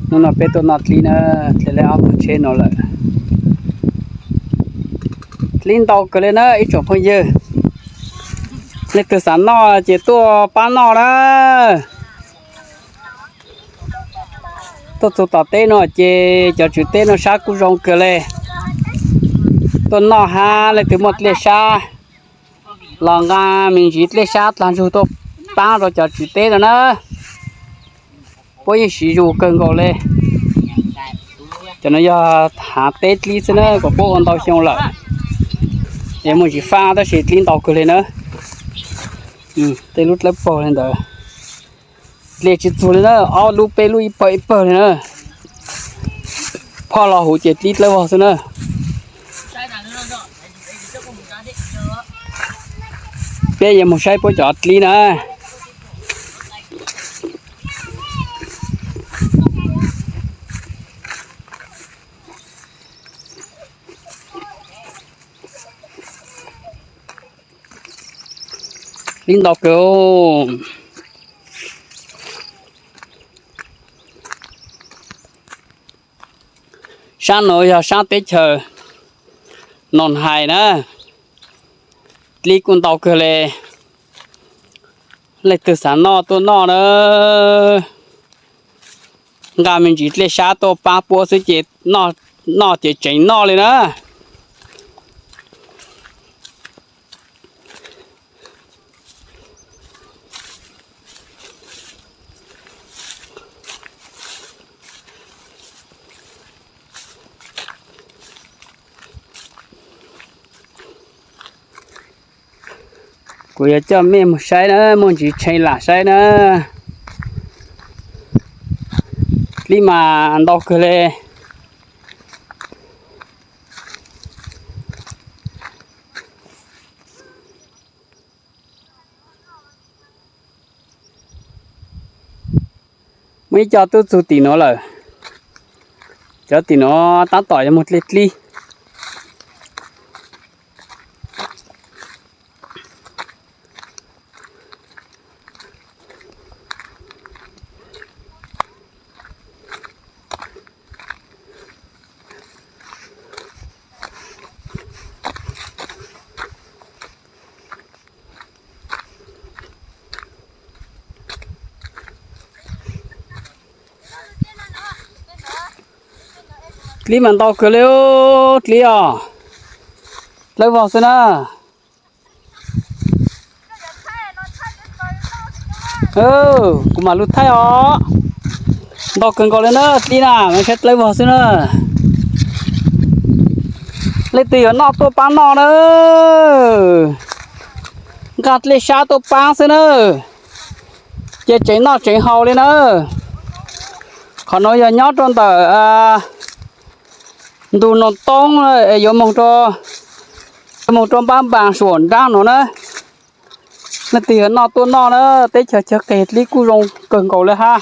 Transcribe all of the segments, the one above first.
Hnub no peb tuaj noj dlib na, dlib li ob phav tsheb no lawm. Dlib ntau kawg li na ib tsoom phooj ywg. Leej twg xav noj ces tuaj pab noj na. Tuaj txug tom teb no ces cov tswv teb no sab kuj zoo kawg li. Tuaj noj hab leej twg muaj dlej sab los nqa me ntsis dlej sab dlaag ntsug tuaj paab rau cov tswv teb no na. Puab yeej siv zus kawg nkaus li. Cov no yog haav teb dlib xwb na, kuas puab ua ntau xyoo lawm. Yog muaj ntsis faaj tab sis dlib ntau kawg li na. Tej lub dlawb paug li ntawd. Dlej tsis txug li na, ob lub peb lub ib pawg ib pawg li na. Phoj los huv ces dlib dlawb vog xwb na. Peb yuav moog saib puab cov dlib na. Dlib ntau kawg. Saab nuav yog saab teb chaws Noom Hais na. Dlib kuj ntau kawg li. Leej twg xav noj tuaj noj na. Nqa me ntsis dlej sab tuaj paab puab xwb ces noj ces tseem noj li na. Kuv yuav coj mej moog saib na, muaj ntsis tshee lam saib na. Dlib mas ntau kawg li. Muaj ib co tub txug tim nuav lawm. Cov tim nuav taab tom yuav moog dlej dlib. Dlib mas ntau kawg li, dlib os. Dlawb vog xwb na. Kuv mam lug thaij os. Ntau kawg nkaus li na, dlib na, mas saib dlawb vog xwb na. Leej twg yuav noj tuaj paab noj na. Nqa dlej sab tuaj paab xwb na, ces tseem noj tseem haus li na. Qhov nuav yog nyob rau ntawm ntug Noo Toob es yuav moog, moog rau npab npaas suam nraab nuav na. Leej twg yuav noj tuaj noj na, teb chaws Cawg Qis dlib kuj zoo kawg nkaus li hab.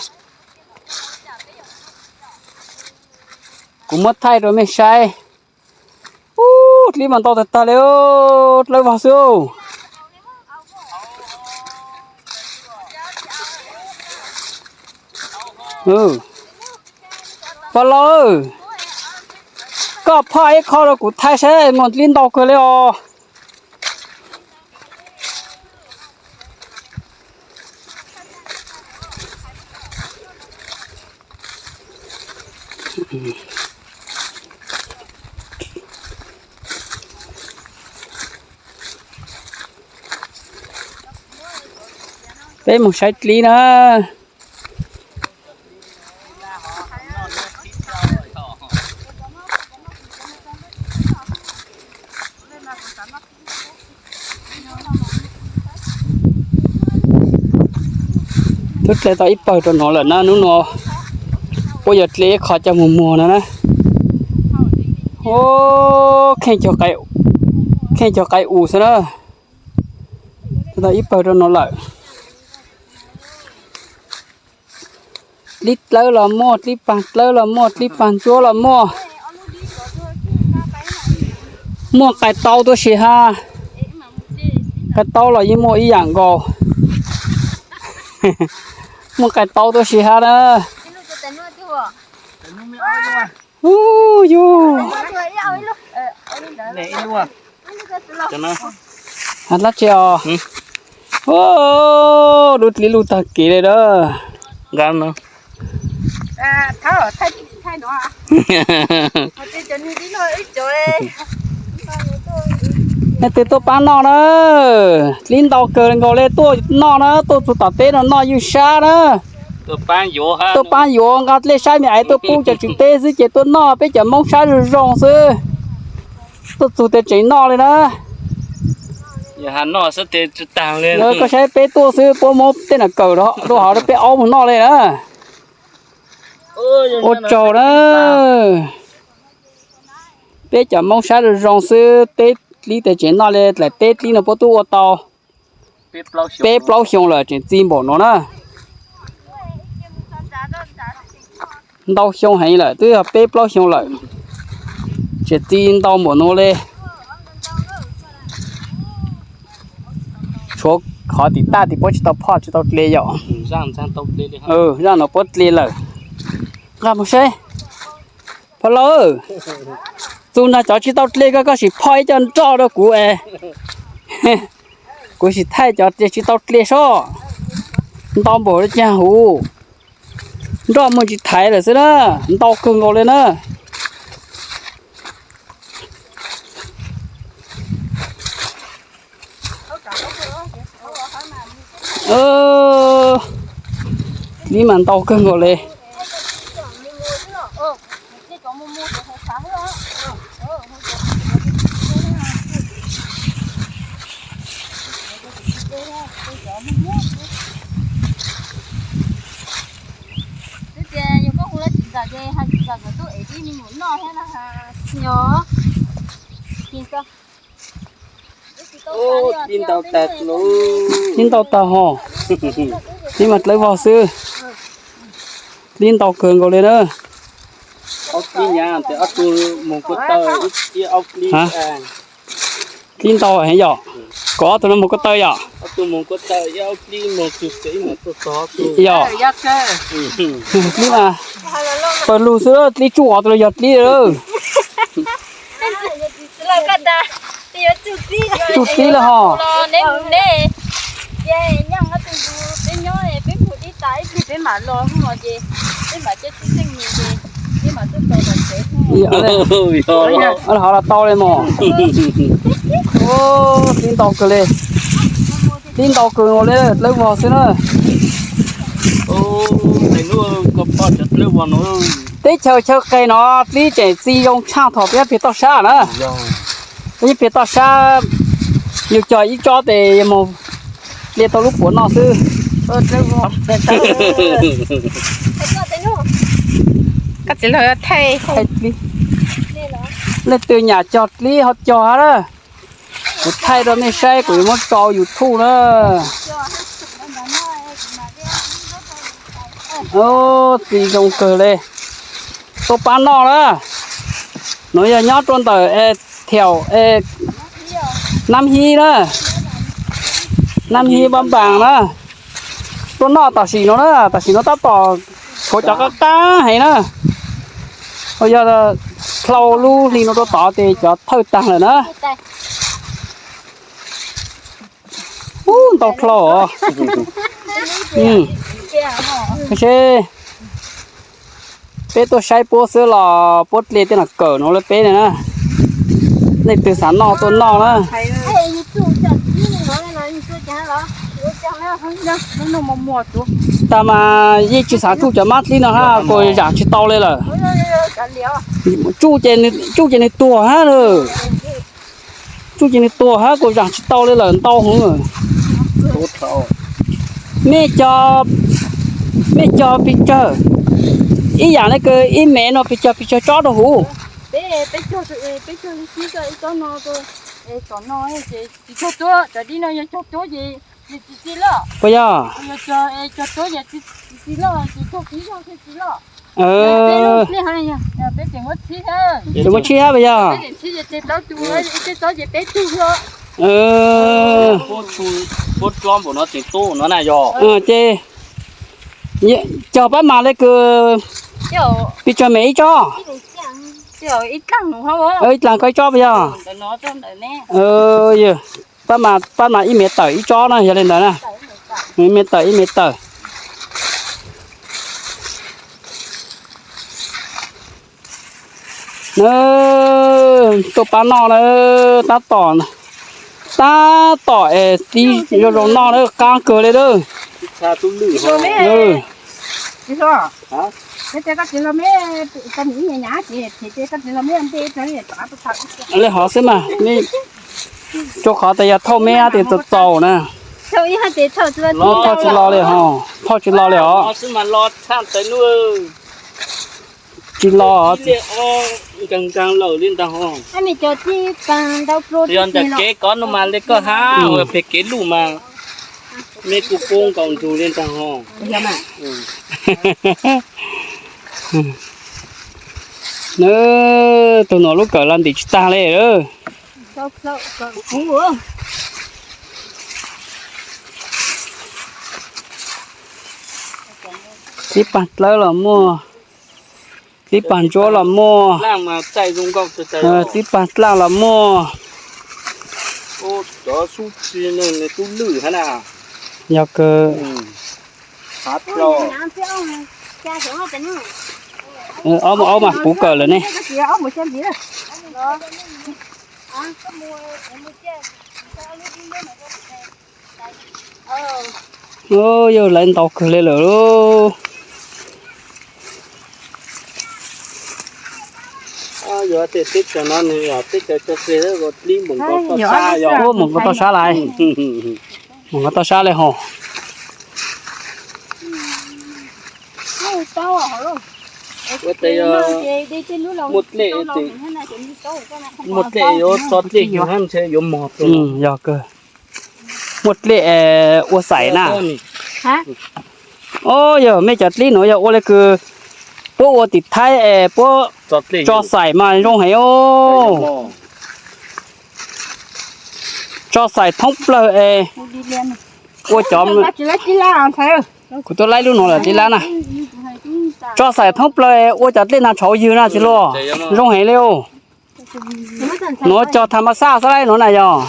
Kuv muab thaij rau mej saib. Ub, dlib mas ntau tag tag li, dlawb vog xwb. Pog laus, koj phoj ib qho rau kuv thaij saib mas dlib ntau kawg li os. Peb mus saib dlib na. Twb dle tau ib pawg rau nuav lawm na, hnub no puab yuav dle ib qho coj mus muag no na. Kheej cog qaiv us xwb na. Tau ib pawg rau nuav lawm. Dlib dlawb los muaj, dlib paag dlawb los muaj, dlib paag ntsuab los muaj. Muaj qais taub tuab si hab. Qais taub los yeej muaj ib yaam nkaus. Muaj qais taub tuab si hab na. Ub yug. Dab tsi os? Ub, dub dlib lug tag kev li lawm. Leej twg tuaj paab noj na? Dlib ntau kawg nkaus le, tuaj noj na, tuaj txug tom teb no noj ywj sab na. Tuaj paab yuav, nqa dlej saib me aiv tuaj pub cov tswv teb xwb ces tuaj noj, peb cov Moob saib zoo zoo xwb. Tuaj txug tias tseem noj li na. Koj saib peb tuaj xwb puab muab tej nam kawm rau hov rau peb aub moog noj li na. Ua tsaug na. Peb cov Moob saib zoo zoo xwb, teb dlib tias tseem noj li, dlaim teb dlib no puab tub ua tau peb plaub xyoo lawm tseem txi npaum nuav na. Ntau xyoo heev lawm, twb yog peb plaub xyoo lawm tseem txi ntau npaum nuav li. Tshuav qhov tim taj tim puab tsis tau phoj tsis tau dle yom. Zaaj no puab dle lawm. Nqa mus saib. Pog laus, txug nraag cov tsis tau dle ko koj sim phoj ib co nroj rau kuv es kuv sim thaij cov tsis tau dle sob. Ntau npaum li caag huv, nroj muaj tsis thaiv lawm xwb na, ntau kawg nkaus li na. Dlib mas ntau kawg nkaus li. Dlib ntau tag hos. Dlib mas dlawb vog xwb. Dlib ntau kawg nkaus li na. Dlib ntau heev yom. Kom ob tug no moog ko taw yom. Yog, dlib mas pawg lug xwb, dlib tsuj qhov twg los yog dlib lawm. Tsuj dlib lawm hos. Hov los tau li mog. Dlib ntau kawg li. Dlib ntau kawg nkaus li, dlawb vog xwb na. Teb chaws chaw qeg no dlib tseem txi zoo tshaj thaum peb nyob peg toj sab na. Peb nyob peg toj sab, yug cog ib tsob tes yog moog dle tau lub puav noj xwb. Leej twg nyam cog dlib ho cog hab na. Kuv thaij rau mej saib, kuv yuav muab tso YouTube na. Txi zoo kawg li. Tuaj pab noj na. Nuav yog nyob rua ntawm Thiaum, Nab Hib na. Nab Hib Npab Npaas na. Tuaj noj tam sim nuav na, tam sim nuav tab tom tshuav cov qab qab heev na. Yog dlhau lub hli nuav rua tod tes cov thawj taag lawm na. Ub, ntau dlhau os. Seb, peb tuaj saib puab xwb los puab dle tej nam kawm nuav le peb na. Leej twg xav noj tuaj noj na. Tag mas yeej tsis xav tsuj cov mab dlib no hab, kuas zaam tsis tau li lawm. Tsuj ces nws tuag hab. Tsuj ces nws tuag hab, kuas zaam tsis tau li lawm, ntau heev. Mej cog, mej cog pes tsawg? Ib yaam le kws ib mev no pes cog pes tsawg tsob rau huv? Puas yog? Tseem muaj tshib hab puas yog? Ces cog pab mas le kws Peb tsob me ib tsob. Ib dlaag koj ib tsob puas yog? Pab mas ib mev tawm ib tsob na, yog li ntawd na. Ib mev tawm ib mev tawm. Na, tuaj pab noj na, tab tom, tab tom es tib zoo zoo noj na, qaab kawg li lawm. Li hov xwb mas, rua qhov tas yog thauj meb tes txaus txaus na. Thauj tsis lo li, thauj tsis lo li os. Tsis lo. Yog ntawm kev kov no mas li koj hab, pem kev luj mas meb kuj poob nkaus nrug li ntag ho. Tug nuav lub kawm los ntim tsis tag li. Tib pag dlawb los muaj, tib pag ntsuab los muaj, tib pag dlaaj los muaj. Yog kawg. Aub mas puv kawm lawm ne. Yog lawv ntau kawg li lawm. Ua moog nkaus toj sab lawm. Moog nkaus toj sab lawm hov. Muaj dlej, muaj dlej yuav tso dlej yug hab ntshe yuav mog. Yog kawg. Muaj dlej ua xaim na. Ob, yog mej cov dlib nuav yog ua le kws puab ua tim Thaib es puab tso xaim mas zoo heev os. Tso xaim thoob plawg es ua cov, kuv tuaj laib lub nuav lawm dlib lab na. Tso xaim thoob plawg es ua cov dlej nag tshauv ywg na txiv hluas, zoo heev li os. Nuav cog tham mas xaj xwb laib nuav na yog.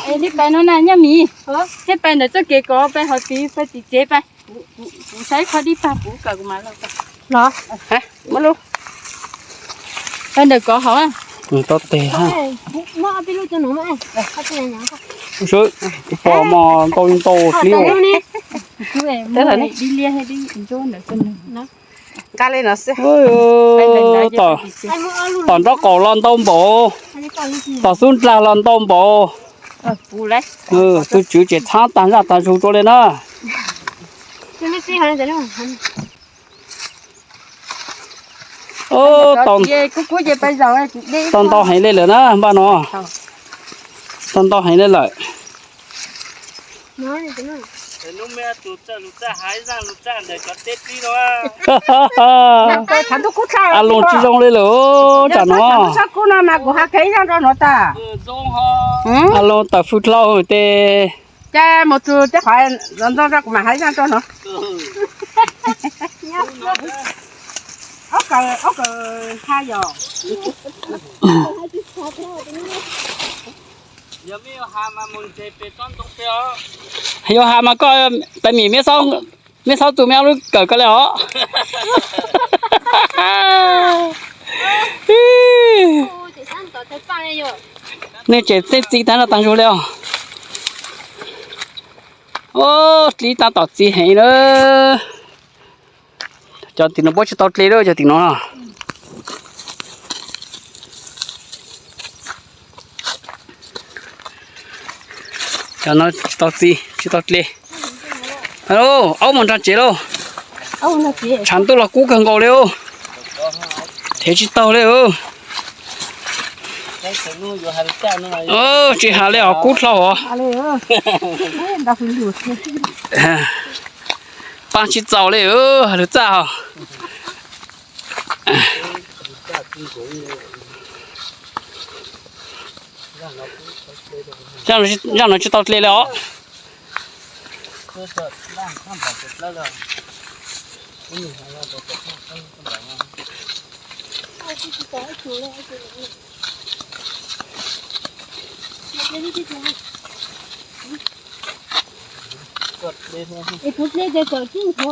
Los, ntawm kov hauv. Pom mog ntau ntau dlib. Tom nraub qaum los ntau npaum, tom xub ndlag los ntau npaum. Tus tswv tseem txhab tag zaj tag zug rua li na. Tau ntau heev li lawm na npaj no. Tau ntau heev li lawm. A loo tsis zoo li lawm tsam no. A loo tawm fwj dlhau tes. Ces mus txug tej qhov ntxoog ntxoog kuv mam hais zaj rau no. Yuav has mas koj pais mim meb txhob txug meb ob lub kawm ko li os. Nej tseem txi tag zaj tag zug li os. Dlib tab tom txi heev lawm. Cov tim no puab tsis tau dle lawm, cov tim no. Cov no tsis tau txi, tsis tau dle. Aub, mus nrog tsev lauj. Tshav ntuj los kub kawg nkaus li. Thev tsis taug li. Tsis has li os, kub dlhau os. Paab tsis txaus li, has lug txaj os. Zaaj no tsis tau dle li os.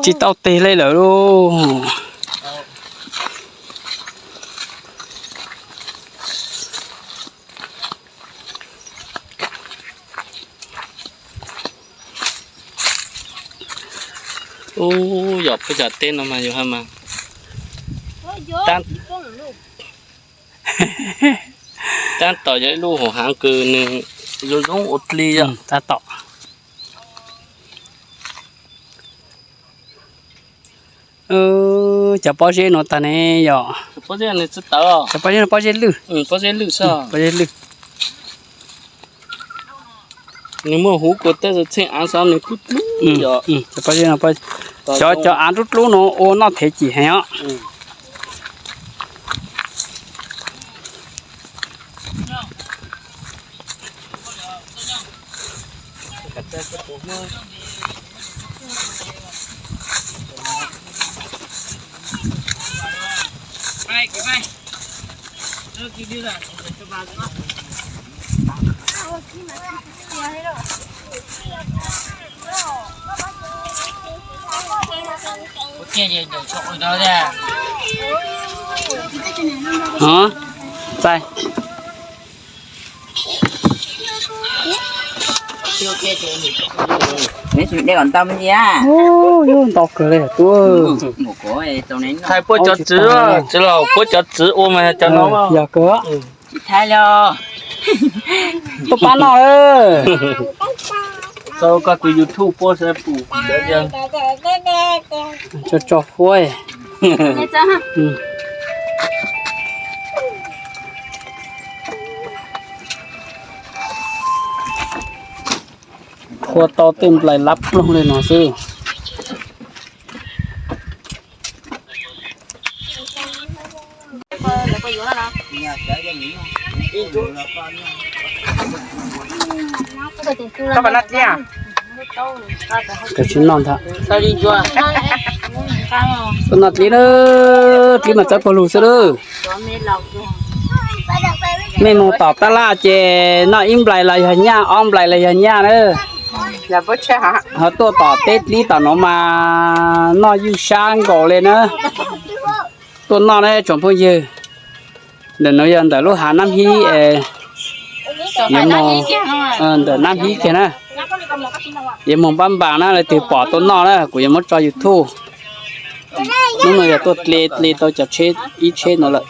Tsis tau tes li lawm lauj. Ub, yog peb cov teb no mas yus ha mas tab tom yog ib lub hauv hav kws nws zoo zoo ua dli yom. Tab tom. Cov pob zeb no tag ne yom. Cov pob zeb no pob zeb lwj, pob zeb lwj. Nws muaj huv kua teb txheej av xwb nws kub dlub yom. Cov pob zeb no, cov, cov av dlub dlub no ua noj thev cim heev os. Hov, txais. Neb tsis de kom ntau me ntsis. Ntau kawg li tub. Thaij puab cov txwv, tsis los puab cov txwv ua mas cov no yog kawg. Tsis thaij li. Tuaj pab noj. Tso koj tus YouTube puab sawv pum. Tso tso huab. Phua tau tej nplais lab ploog li no xwb. Kawg tsis noj ntag. Tuaj noj dlib na, dlib mas txawb pog lug xwb lawm. Mej moog tom tab laj ces noj ib nplais los yog nyaj, ob nplais los yog nyaj na. Ho tuaj tom teb dlib tom nuav mas noj ywj sab nkaus li na. Tuaj noj na tsoom phooj ywg. Ntawm nuav yog ntawm lub hav Nab Hib, yuav moog, ntawm Nab Hib kiag na. Yuav moog Npab Npas na, leej twg pom tuaj noj na kuv yuav muab tso YouTube. Hnub no yog tuaj dle dle tau cov tsheb ib tsheb no lawm.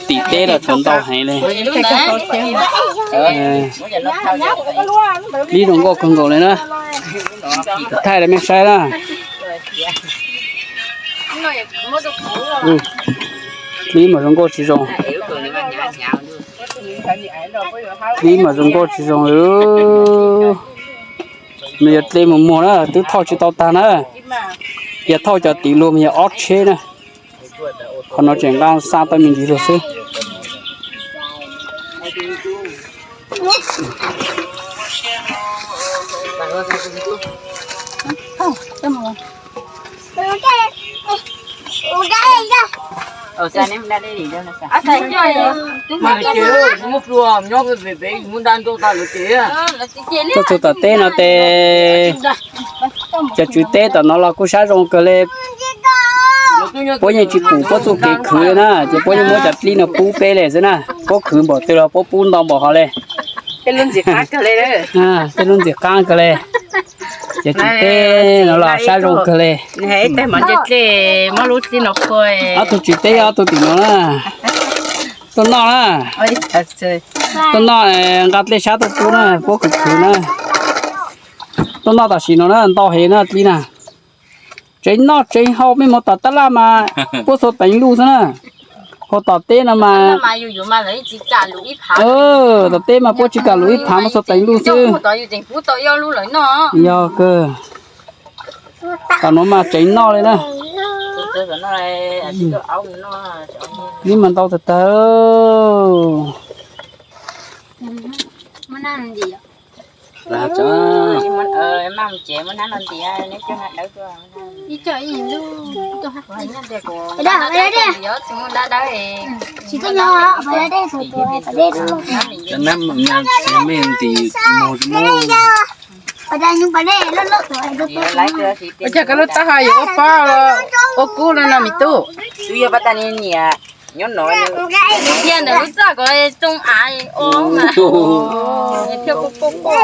Tim teb los tshuav ntau heev li. Dlib zoo nkauj kawg nkaus li na. Thaij rau mej saib na. Dlib mas zoo nkauj tsis zoo. Dlib mas zoo nkauj tsis zoo li. Nws yog dle mus muag na, twb thauj tsis tau tag na. Yog thauj cov tid luag mas yog ob tsheb na. Qhov no tseem nqa xa tau me ntsis luag xwb. Tuaj txug tom teb no tes cov tswv teb tom no los kuj sab zoo kawg li. Puab yeej tsis pum puab txuj kev khwv li na, ces puab yeej muab cov dlib no pub peb li xwb na. Puab khwv npaum twg los puab pub ntau npaum hov li. Tej lub ntxim qab kawg li. Cov tswv teb no los sab zoo kawg li. Ob tug tswv teb, ob tug tim no na. Tuaj noj na. Tuaj noj, nqa dlej sab tuaj pub na, puab khwv khwv na. Tuaj noj tam sim no na, ntau heev na dlib na. Tseev noj tseev haus, mej mus tom tab laj mas puab xuas teev luj xwb na. Hos tom teb no mas, tom teb mas puab tsis kam lug ib phav, muab xuas teev luj xwb. Yog kawg. Tom nuav mas tseev noj li na. Dlib mas ntau tag tag. Ib muab, mus tsev muab hnab no ntiav, neb coj hnab dawb tuaj. Ib co ib lub. Nyob tias kuv hnab dawb, tsis muaj hnab dawb. Tsis tuaj nyob, cov hnab me ntim mus. Ua cas koj lub taub hau yuav ua pob los ua kub los no me tub? Twb yog pab tas niag niam nyob no, thiaj ntawm lub txaj kom tsoo av o mas thiaj kub kub kub.